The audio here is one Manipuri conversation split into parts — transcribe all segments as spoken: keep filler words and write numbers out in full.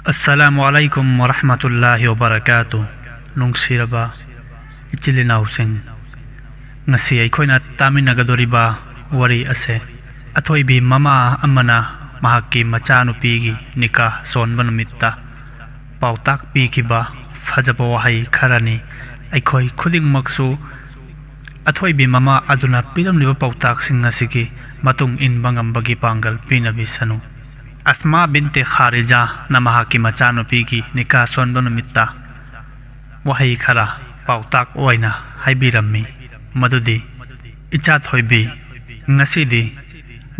ꯑꯁꯂꯥꯃꯨ ꯑꯂꯥꯏꯀꯨꯝ ꯋꯔꯍꯃꯇꯨꯜꯂꯥꯍꯤ ꯋꯕꯔꯀꯥꯇꯨ꯫ ꯅꯨꯡꯁꯤꯔꯕ ꯏꯆꯤꯜ ꯏꯅꯥꯎꯁꯤꯡ, ꯉꯁꯤ ꯑꯩꯈꯣꯏꯅ ꯇꯥꯃꯤꯟꯅꯒꯗꯧꯔꯤꯕ ꯋꯥꯔꯤ ꯑꯁꯦ ꯑꯊꯣꯏꯕꯤ ꯃꯃꯥ ꯑꯃꯅ ꯃꯍꯥꯛꯀꯤ ꯃꯆꯥꯅꯨꯄꯤꯒꯤ ꯅꯤꯀꯥ ꯁꯣꯟꯕ ꯅꯨꯃꯤꯠꯇ ꯄꯥꯎꯇꯥꯛ ꯄꯤꯈꯤꯕ ꯐꯖꯕ ꯋꯥꯍꯩ ꯈꯔꯅꯤ꯫ ꯑꯩꯈꯣꯏ ꯈꯨꯗꯤꯡꯃꯛꯁꯨ ꯑꯊꯣꯏꯕꯤ ꯃꯃꯥ ꯑꯗꯨꯅ ꯄꯤꯔꯝꯂꯤꯕ ꯄꯥꯎꯇꯥꯛꯁꯤꯡ ꯑꯁꯤꯒꯤ ꯃꯇꯨꯡ ꯏꯟꯕ ꯉꯝꯕꯒꯤ ꯄꯥꯡꯒꯜ ꯄꯤꯅꯕꯤꯁꯅꯨ꯫ ꯑꯁꯃꯥ ꯕꯤꯟꯇꯦ ꯈꯥꯔꯤꯖꯥꯅ ꯃꯍꯥꯛꯀꯤ ꯃꯆꯥꯅꯨꯄꯤꯒꯤ ꯅꯤꯀꯥ ꯁꯣꯟꯕ ꯅꯨꯃꯤꯠꯇ ꯋꯥꯍꯩ ꯈꯔ ꯄꯥꯎꯇꯥꯛ ꯑꯣꯏꯅ ꯍꯥꯏꯕꯤꯔꯝꯃꯤ, ꯃꯗꯨꯗꯤ, "ꯏꯆꯥ ꯊꯣꯏꯕꯤ, ꯉꯁꯤꯗꯤ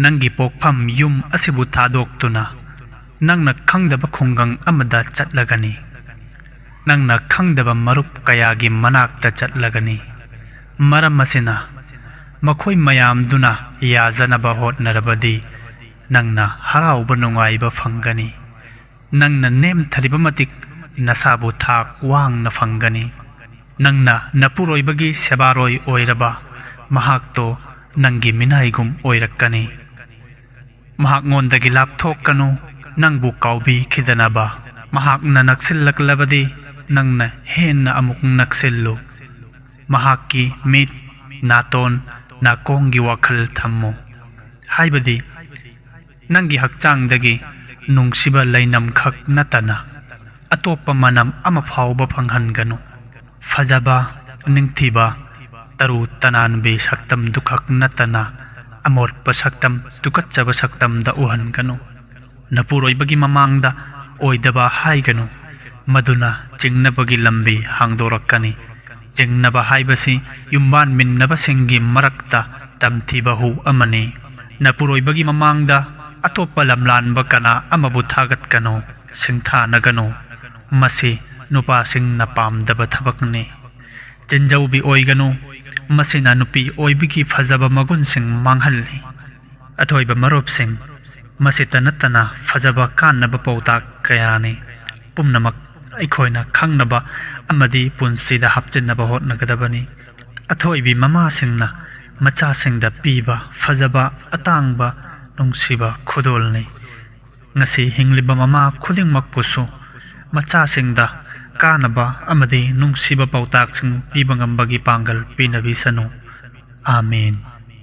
ꯅꯪꯒꯤ ꯄꯣꯛꯐꯝ ꯌꯨꯝ ꯑꯁꯤꯕꯨ ꯊꯥꯗꯣꯛꯇꯨꯅ ꯅꯪꯅ ꯈꯪꯗꯕ ꯈꯨꯡꯒꯪ ꯑꯃꯗ ꯆꯠꯂꯒꯅꯤ꯫ ꯅꯪꯅ ꯈꯪꯗꯕ ꯃꯔꯨꯞ ꯀꯌꯥꯒꯤ ꯃꯅꯥꯛꯇ ꯆꯠꯂꯒꯅꯤ꯫ ꯃꯔꯝ ꯑꯁꯤꯅ, ꯃꯈꯣꯏ ꯃꯌꯥꯝꯗꯨꯅ ꯌꯥꯖꯅꯕ ꯍꯣꯠꯅꯔꯕꯗꯤ ꯅꯪꯅ ꯍꯔꯥꯎꯕ ꯅꯨꯡꯉꯥꯏꯕ ꯐꯪꯒꯅꯤ꯫ ꯅꯪꯅ ꯅꯦꯝꯊꯔꯤꯕ ꯃꯇꯤꯛ ꯅꯁꯥꯕꯨ ꯊꯥꯛ ꯋꯥꯡꯅ ꯐꯪꯒꯅꯤ꯫ ꯅꯪꯅ ꯅꯄꯨꯔꯣꯏꯕꯒꯤ ꯁꯦꯕꯥꯔꯣꯏ ꯑꯣꯏꯔꯕ ꯃꯍꯥꯛꯇꯣ ꯅꯪꯒꯤ ꯃꯤꯅꯥꯏꯒꯨꯝ ꯑꯣꯏꯔꯛꯀꯅꯤ꯫ ꯃꯍꯥꯛꯉꯣꯟꯗꯒꯤ ꯂꯥꯞꯊꯣꯛꯀꯅꯨ, ꯅꯪꯕꯨ ꯀꯥꯎꯕꯤꯈꯤꯗꯅꯕ꯫ ꯃꯍꯥꯛꯅ ꯅꯛꯁꯤꯜꯂꯛꯂꯕꯗꯤ ꯅꯪꯅ ꯍꯦꯟꯅ ꯑꯃꯨꯛ ꯅꯛꯁꯤꯜꯂꯨ꯫ ꯃꯍꯥꯛꯀꯤ ꯃꯤꯠ, ꯅꯥꯇꯣꯟ, ꯅꯥꯀꯣꯡꯒꯤ ꯋꯥꯈꯜ ꯊꯝꯃꯨ꯫ ꯍꯥꯏꯕꯗꯤ, ꯅꯪꯒꯤ ꯍꯛꯆꯥꯡꯗꯒꯤ ꯅꯨꯡꯁꯤꯕ ꯂꯩꯅꯝꯈꯛ ꯅꯠꯇꯅ ꯑꯇꯣꯞꯄ ꯃꯅꯝ ꯑꯃ ꯐꯥꯎꯕ ꯐꯪꯍꯟꯒꯅꯨ꯫ ꯐꯖꯕ, ꯅꯤꯡꯊꯤꯕ, ꯇꯔꯨ ꯇꯅꯥꯟꯕꯤ ꯁꯛꯇꯝꯗꯨꯈꯛ ꯅꯠꯇꯅ ꯑꯃꯣꯠꯄ ꯁꯛꯇꯝ, ꯇꯨꯀꯠꯆꯕ ꯁꯛꯇꯝꯗ ꯎꯍꯟꯒꯅꯨ꯫ ꯅꯄꯨꯔꯣꯏꯕꯒꯤ ꯃꯃꯥꯡꯗ ꯑꯣꯏꯗꯕ ꯍꯥꯏꯒꯅꯨ, ꯃꯗꯨꯅ ꯆꯤꯡꯅꯕꯒꯤ ꯂꯝꯕꯤ ꯍꯥꯡꯗꯣꯔꯛꯀꯅꯤ꯫ ꯆꯤꯡꯅꯕ ꯍꯥꯏꯕꯁꯤ ꯌꯨꯝꯕꯥꯟꯃꯤꯟꯅꯕꯁꯤꯡꯒꯤ ꯃꯔꯛꯇ ꯇꯝꯊꯤꯕ ꯍꯨ ꯑꯃꯅꯤ꯫ ꯅꯄꯨꯔꯣꯏꯕꯒꯤ ꯃꯃꯥꯡꯗ ꯑꯇꯣꯞꯄ ꯂꯝꯂꯥꯟꯕ ꯀꯅꯥ ꯑꯃꯕꯨ ꯊꯥꯒꯠꯀꯅꯨ, ꯁꯤꯡꯊꯥꯅꯒꯅꯨ꯫ ꯃꯁꯤ ꯅꯨꯄꯥꯁꯤꯡꯅ ꯄꯥꯝꯗꯕ ꯊꯕꯛꯅꯤ꯫ ꯆꯤꯟꯖꯧꯕꯤ ꯑꯣꯏꯒꯅꯨ, ꯃꯁꯤꯅ ꯅꯨꯄꯤ ꯑꯣꯏꯕꯒꯤ ꯐꯖꯕ ꯃꯒꯨꯟꯁꯤꯡ ꯃꯥꯡꯍꯜꯂꯤ꯫ ꯑꯊꯣꯏꯕ ꯃꯔꯨꯞꯁꯤꯡ, ꯃꯁꯤꯇ ꯅꯠꯇꯅ ꯐꯖꯕ ꯀꯥꯟꯅꯕ ꯄꯥꯎꯇꯥꯛ ꯀꯌꯥꯅꯤ꯫ ꯄꯨꯝꯅꯃꯛ ꯑꯩꯈꯣꯏꯅ ꯈꯪꯅꯕ ꯑꯃꯗꯤ ꯄꯨꯟꯁꯤꯗ ꯍꯥꯞꯆꯤꯟꯅꯕ ꯍꯣꯠꯅꯒꯗꯕꯅꯤ꯫ ꯑꯊꯣꯏꯕꯤ ꯃꯃꯥꯁꯤꯡꯅ ꯃꯆꯥꯁꯤꯡꯗ ꯄꯤꯕ ꯐꯖꯕ, ꯑꯇꯥꯡꯕ, ꯅꯨꯡꯁꯤꯕ ꯈꯨꯗꯣꯜꯅꯤ꯫ ꯉꯁꯤ ꯍꯤꯡꯂꯤꯕ ꯃꯃꯥ ꯈꯨꯗꯤꯡꯃꯛꯄꯨꯁꯨ ꯃꯆꯥꯁꯤꯡꯗ ꯀꯥꯟꯅꯕ ꯑꯃꯗꯤ ꯅꯨꯡꯁꯤꯕ ꯄꯥꯎꯇꯥꯛꯁꯤꯡ ꯄꯤꯕ ꯉꯝꯕꯒꯤ ꯄꯥꯡꯒꯜ ꯄꯤꯅꯕꯤꯁꯅꯨ꯫ ꯑꯥꯃꯦꯟ꯫